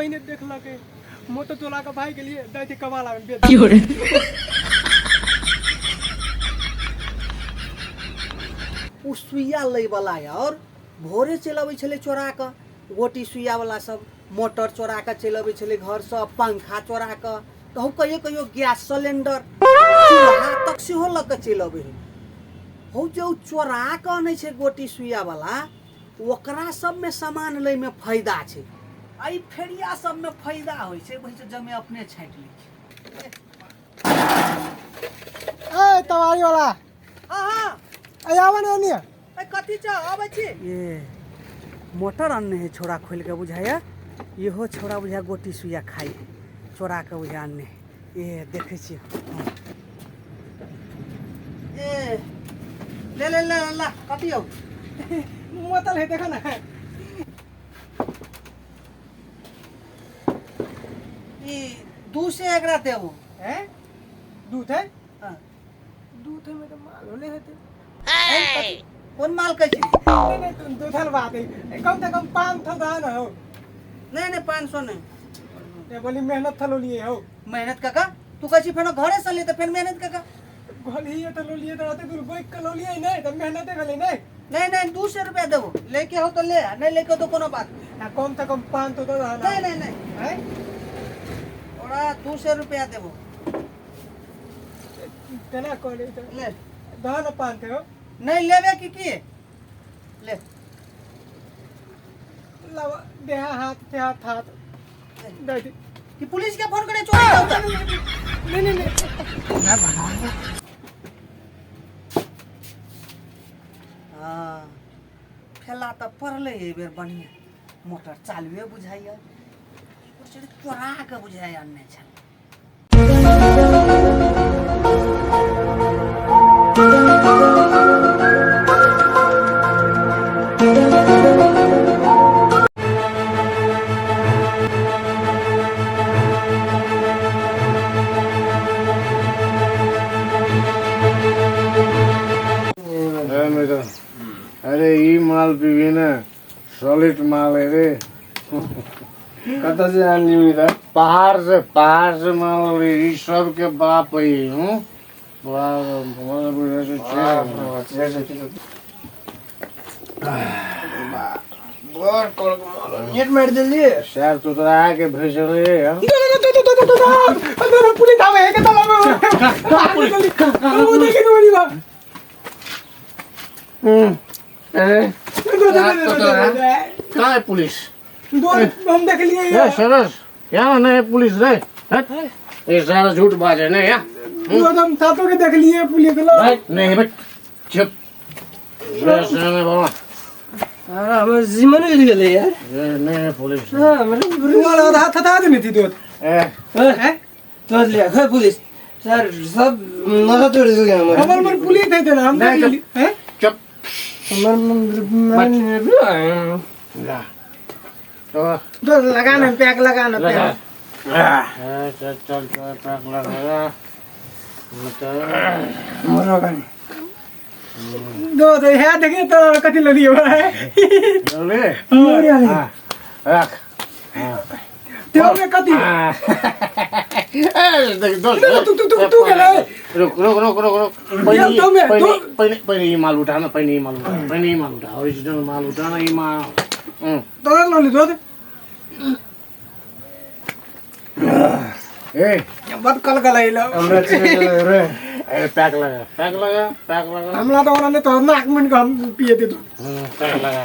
कोई नहीं देखलकै। मोटर चोरा के भागि गेलियै, जाइ छी कबाड़ आबै बेच। ओ सुइया लैवला आओर भोरे चलि अबै छलै चोरा कऽ, गोटी सुइयावला सब मोटर चोरा कऽ चलि अबै छलै घरसँ, पंखा चोरा कऽ, तऽ हौ कहियो कहियो गैस सिलेंडर चूल्हा तक सेहो लऽ कऽ चलि अबै हइ। हौ जे ओ चोरा कऽ अनै छै गोटी सुइयावला, ओकरा सबमे सामान लैमे फायदा छै, आ ई फेरिया सबमे फायदा होइ छै, वही जमे अपने छाँटि लै छै। ए तवारी वाला। हाँ हाँ। ए आवा ने ओनिया। ए कथी छ आबै छी? ए मोटर अनने है छोरा खोलि के बुझाइया, इहो छोरा बुझाय गोटी सुइया खाइ है, चोरा के बुझाय अनने है। ए देखै छियै। ए ले ले ले ला कथी हौ? मोतल है देखो ना। ई 2 से एकरा देबो। हैं दूध है? हाँ। दूध में तो माल होने हेतै। कोन माल कहै छी? नहीं नहीं, तुम दूधल बात है, कम से कम 500 दा ना हो। नहीं नहीं, 500 नहीं। ए बोली मेहनत थलो लिए हो। मेहनत काका तू कहै छी फेनो घरे से ले त फेर मेहनत काका। घर ही तो लो लिए तो रहते दूर बैठ के लो लिए नहीं तो मेहनते भेलै नहीं। नहीं नहीं, 200 रुपया देबो, लेके हो तो ले, नहीं लेके हो तो कोनो बात नहीं। आ कम से कम 500 तो दा ना। नहीं नहीं नहीं। हैं? ओरा 200 रुपया देबो। केना कहले त? ले। दा ना 500 हो। नहीं लेबे की की? ले। लावा देहा हाथ से हाथ हाथ। दे दे। कि पुलिस के फोन करे चोरी होता। नहीं नहीं नहीं। हाँ ठेला त पड़लै एहि बेर बढ़िया, मोटर चालुए बुझाइया, चोरा के बुझाइया अनने छल। अरे ई माल पीबी ना, सॉलिड माल है रे। कतऽ से आनली मित्र? पहाड़ से, पहाड़ से माल है, ई सब के बाप है हूँ। नेट मारि देलियै। सर तो तोरा के भेजले यार। पुलिस आवे है के तला में। वो देखे तो बड़ी बात। अरे कहाँ है पुलिस? दो हम देख लिए। ए सरस यहाँ नहीं है पुलिस रे। हट, ये सारा झूठ बाज है ना यहाँ। दो हम सातों के देख लिए पुलिस लोग। भाई नहीं बट चुप। बोला। अरे हमर जीवन उड़ि गेलै यार। ये नहीं है पुलिस। हाँ, हमर रुमाल हाथ हटा देने थी दो। ए हैं? तोड़ लिया खै पुलिस सर, सब नशा तोड़ देलकै हमर। हमर मन पुलिस है ना हम देख लिए। हैं? चुप। हमर मन ला तो दो लगाना पैक, लगाना लगा। पैक। ए, चल चल चल पैक लगा मतलब मरो दो दो है देखिए तो कथी लगी हुआ है। ले हाँ, रख। तो में कथी? हाँ। ए, देख दोस्त। तू तू तू तू गेलै। रुक रुक रुक रुक रुक। ये तो मैं- पहले तो- पहले पहले ये माल उठाना, पहले ये माल उठा, पहले ये माल उठा, ओरिजिनल माल उठाना ये माल। तो लो ली दो। ए बद कल गलैलो। हमरा रे। ए पैक लगा, पैक लगा, पैक लगा। हमला तो ओना तो नाक मुन के हम पिए दे। पैक लगा।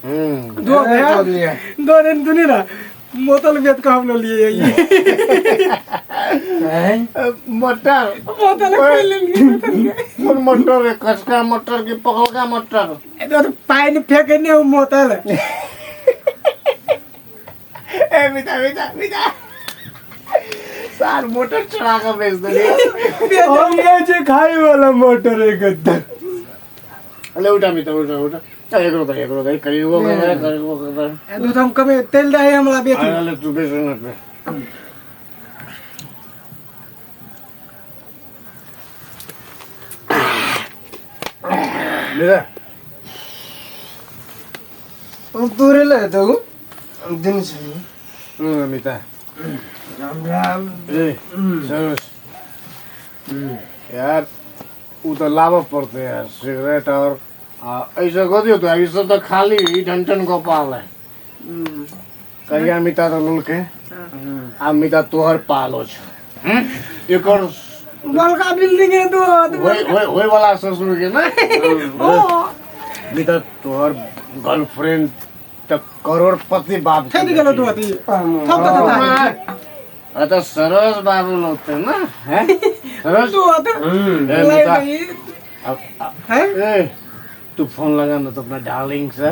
दो दो दिन दुनी ना बोतल बेच के हम लोग लिए ये। मटर बोतल खोल लिए। कौन मटर है? कसका मटर की पकड़का मटर? तो पानी फेंके नहीं वो बोतल। ए मिता मिता मिता सार मोटर चढ़ा के बेच देलिए। हम कहै छै खाइ वाला मोटर एक गद्दा। ले उठा मिता, उठा उठा। एकरो दे, एकरो दे, करीबो कर, करीबो कर। दूध हम कमे तेल दे हमरा बेच। अरे ले तू बेच ना पे। मेरा तोरे लए हेतौ दिन छलियै। मिता। हमरा ए सरोज यार, उ तऽ लाबऽ पड़तै यार सिगरेट और आ ऐसे कथी होतै? ई सब तऽ खाली ई ढंटन गोपाल है। कहिया मिता तऽ लुलके आ मिता तोहर पालो छौ। एकर बड़का बिल्डिंग है तो होय होय होय वाला ससुर के ना मिता तोहर गर्लफ्रेंड तऽ करोड़पति बाप के ठेक गेलो बेटी। तू अथी थप थप। हाँ, तो सरोज बाबू लोग थे ना हैं सरोज? तू अथी ए, मिता, हैं। ए, तू फोन लगा ना तो अपना डार्लिंग से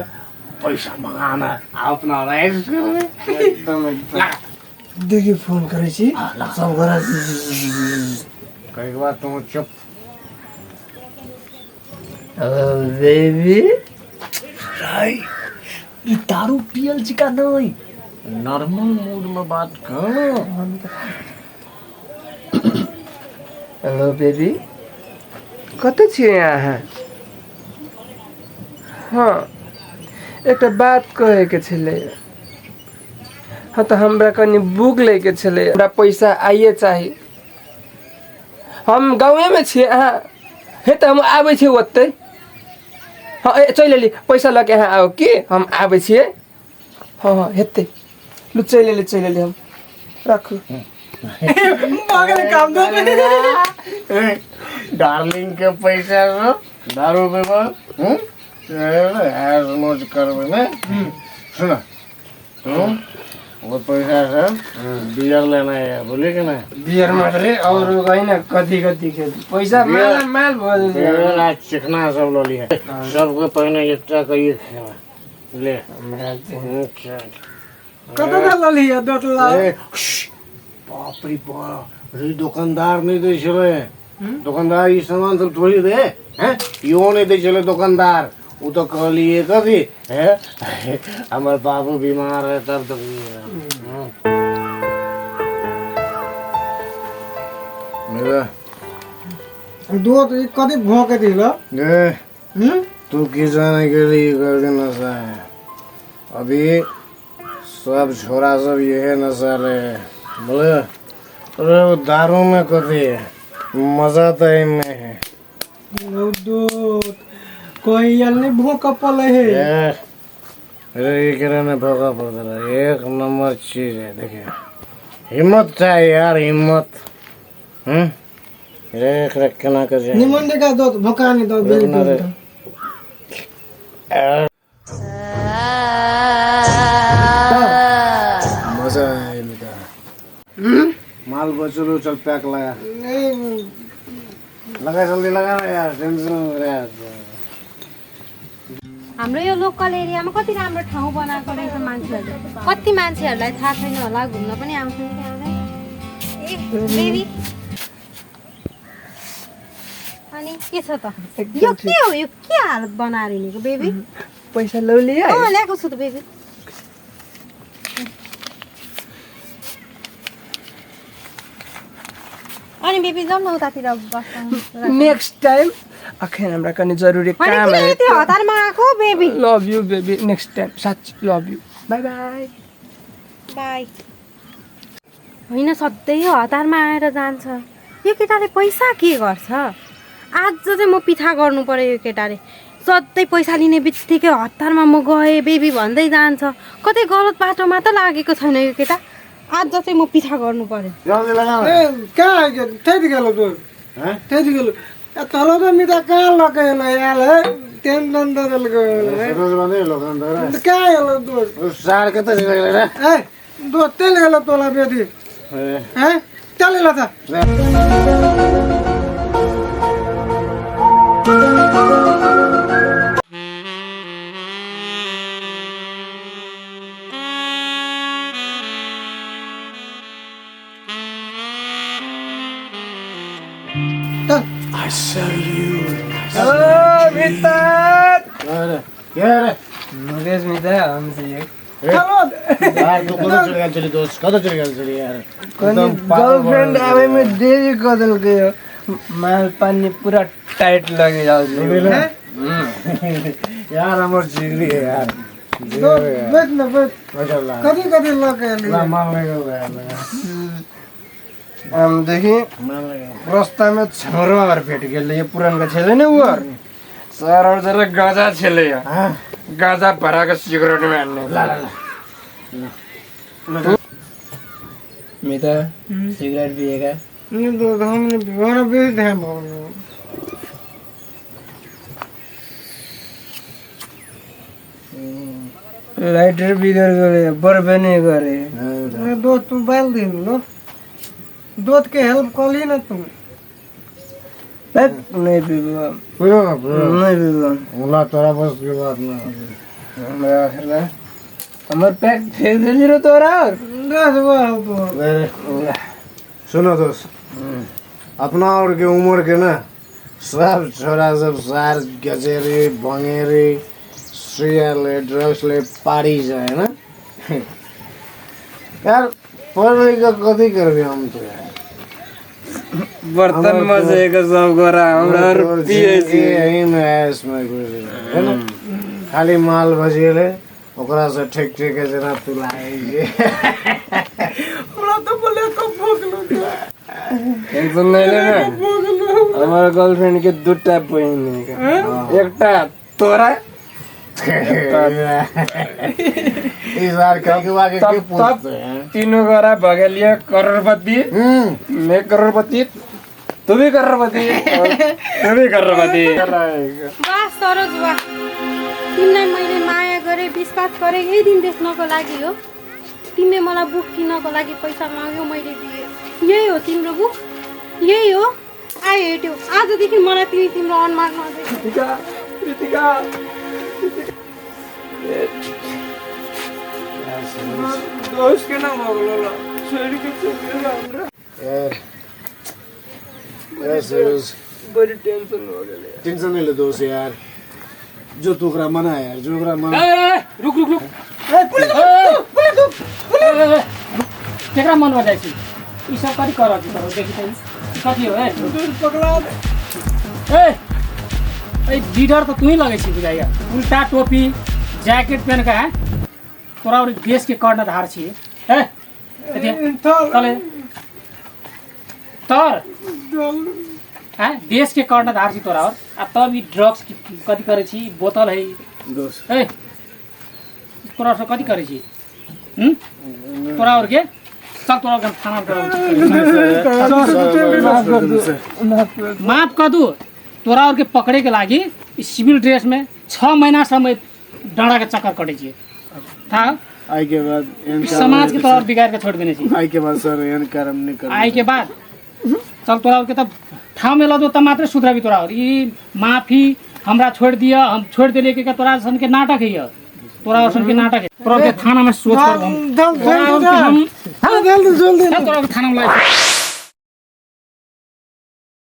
पैसा मंगाना, अपना राइस एकदम एकदम। देखियौ, फोन करै छी सब गोरा। कई बार तुम चुप। बेबी। ई दारू पियल चिका नहीं, नॉर्मल मूड में बात कर। हेलो बेबी, कतऽ छियै अहाँ? हँ, एकटा बात कहैके छलै। हँ, तऽ हमरा कनि बुक लैके छलै, हमरा पैसा आइए चाही। हम गाँवेमे छियै अहाँ हे तऽ हम आबै छियै ओतहि। हँ, ए चलि एली, पैसा लऽ के अहाँ आउ की, हम आबै छियै। हँ हँ, हेतै। लु, चलि एली, चलि एली हम, राखू। पागल काम दो। डार्लिंग के पैसा से दारू पीबा, हम्म, ऐश मौज करबे ने? सुना, तुम वो पैसा से बियर लेना है, बोले कि ना? बियर मात्रै और होइन, कति कति के पैसा माल माल भऽ जेतै। बियर आ चिकना सब लऽ लिहे। सबके पहिने एकटा कहिए खेबै ले। हमरा चाहिँ अच्छा। कत ललियै दोतला? ए, श्श, बाप रे बाप रे, दोकानदार नहि दै छलै। दोकानदार ई सामान सब थोड़ी दे हैं, इहो नहि दै छलै दोकानदार। ओ तऽ कहलिए कथी हे, हमर बाबू बीमार है तब तऽ। मेरा दोत ई कथी भोके दिल? ए। हम्म। तू की जाने के लिए करके नशा है। अभी सब छोरा सब यही नशा रहे हैं। बोले अरे वो दारू में कथी है, मजा तो इनमें है। दोत कोई आयल नहीं भोक पले है। ये अरे ये करे ना भोगा पड़ता है, एक नंबर चीज है। देखिए, हिम्मत चाहिए यार, हिम्मत। हम्म, रेख रख के ना कर जाए। निमन देखा दोत भोका नहीं दो। रुक ना रे। मजा आया बेटा। माल बचलो, चल पैक लगा। लगा, जल्दी लगा ना यार, टेंशन हो रहा है। हाम्रो यो लोकल एरियामा कति राम्रो ठाउँ बनाएको रहेछ मान्छेहरूले। कति मान्छेहरूलाई थाहा छैन होला, घुम्न पनि आउँछन् कि आउँदैन। ए बेबी, अनि के छ त? यो के हो? यो के हालत बनाएर हिँडेको बेबी? पैसा लौ लिया। अँ, ल्याएको छु त बेबी। अनि बेबी, जाउँ न उतातिर बस्छ। नेक्स्ट टाइम, अखन हमरा कनि जरुरी अनि काम किन है। यति हतारमा आएको baby? Love you baby, next time साँच्ची, love you, bye bye. By. होइन, सधैँ हतारमा आएर जान्छ यो केटाले। पैसा के गर्छ? आज चाहिँ म पिछा गर्नु पर्यो। यो केटाले सधैँ पैसा लिने बित्तिकै हतारमा म गएँ बेबी भन्दै जान्छ। कतै गलत बाटोमा त लागेको छैन यो केटा? आज चाहिँ म पिछा गर्नु पर्यो। जल्दी लगा ना। ए, कहाँ ठहर गेलो तू? हैं? ठहर गेलो। ए, तलो तो मिता कहाँ लके एलो यार है, टेंशन दे देलको। सरोज बंदे लोग अंदर है। कहाँ एलो तू? उस सार के तो चले गए। ए दो तेल गेलो तोला बेटी। ए, हैं, चल एलो त। ले। चल। मिता। अरे क्या रे? मुकेश मिता, हम से ए, चलो। यार तू कतो चल गेल छली दोस्त, कतो चल गेल छली यार? कनि एकदम पागल गर्लफ्रेंड बन आबै में देरी कऽ देलकै। माल पानी पूरा टाइट लगे जाउ छै। गेल। यार हमर जिगरी है यार। बैठ न बैठ। अच्छा ला। कथी कथी लऽ के एली? ला माल ले गया। हम देखी रास्ता में छोरो और भेट गेल ये पुरानका छेले ने उर सर और जरा गांजा छेले। हाँ। गांजा भरा के सिगरेट में आने ला ला ला। मिता सिगरेट पिएगा? नहीं दोस्त, हम नहीं पीबो, हमरा बेसी ध्यान भऽ गेल। लाइटर बिगड़ गए, बरबे नहीं करे। अरे दोस्त, तू बैल दिन लो, दोस्त के हेल्प कर ली ना तू। नहीं पीबो। पियो ना, पियो। नहीं पीबो। ओला तोरा बस के बात ना। हमरा हमर पैक फेंक देली रे तोरा। दस बार तो। अरे सुनो दोस्त, अपना और के उम्र के ना सब छोरा सब सार गजेरे बंगेरे सुइया ले ड्रग्स ले पारी जाए ना यार। पढ़ लिख के कथी करबी हम तो यार? बर्तन मजे के सब गोरा हमरा और तोर पिए जिंदगी छी। यही में ऐश में गुजरे है ना, खाली माल बजेले ओकरा से ठेक ठेक के जेना तुलाए जे। हमरा तो बोले तो भूख लग। टेंशन नहीं लेना, हमार गर्लफ्रेंड के दूटा बहिन है, एकटा तोरा। इस बार कलकवा के तब के तब पूछते हैं। तीनों गोरा भगलिया करोड़पति। मैं करोड़पति, तू भी करोड़पति और तू भी करोड़पति। वाह सरोज वाह, तिमीलाई मैले माया गरेँ, विश्वास गरेँ, यही दिन देख्नको लागि हो। तिमीले मलाई बुक किन्नको लागि पैसा माग्यौ, मैले दिएँ। यही हो तिम्रो बुक, यही हो। I hate you. आजदेखि मलाई तिमी तिम्रो अनुमान नदेऊ। रितिका, रितिका। दोस्त के नाम भगलो ला छोड़ के चल गेल हमरा। यार यार सरोज, बड़ी टेंशन हो गेल। टेंशन नहीं ले दोस्त यार, जो तू ओकरा मना यार, जो ओकरा मना। रुक रुक रुक, केकरा मनवा जाइ छी? ई सब कथी करऽ छी तोरा? देखी त ई कथी हो? ए पगला। ए ए, लीडर त तू ही लगै छी बुझाइया। उल्टा टोपी जैकेट पहन के है तोरा और देश के कर्णधार छी। ए एते तले तर हैं, देश के कर्णधार छी तोरा और आ तब ई ड्रग्स की कथी करै छी? ई बोतल है। दोस्त। ए तोरा सब कथी करै छी? तोरा और के चल, तोरा के हम थाना में कराबै छी। माफ कर दू तोरा और के। पकड़े के लागी ई सिविल ड्रेस में 6 महीना समय डाँडा के चक्कर कटै छियै थाहा? आई के बाद एहन ई समाज के तोरा और बिगाड़ के छोड़ देने छी। आई के बाद सर एहन कर्म नहीं कर। आइ के बाद चल, तोरा और के तब ठाउँ में लऽ तब मात्रै सुधरबी तोरा और। ई माफी हमरा छोड़ दिया, हम छोड़ देलियै के तोरा सन के नाटक है, तोरा और सन के नाटक है। तोरा के थाना में सोच कर हम चल तोरा और के हम जल्दी जल्दी। चल, तोरा के थाना में लाइ।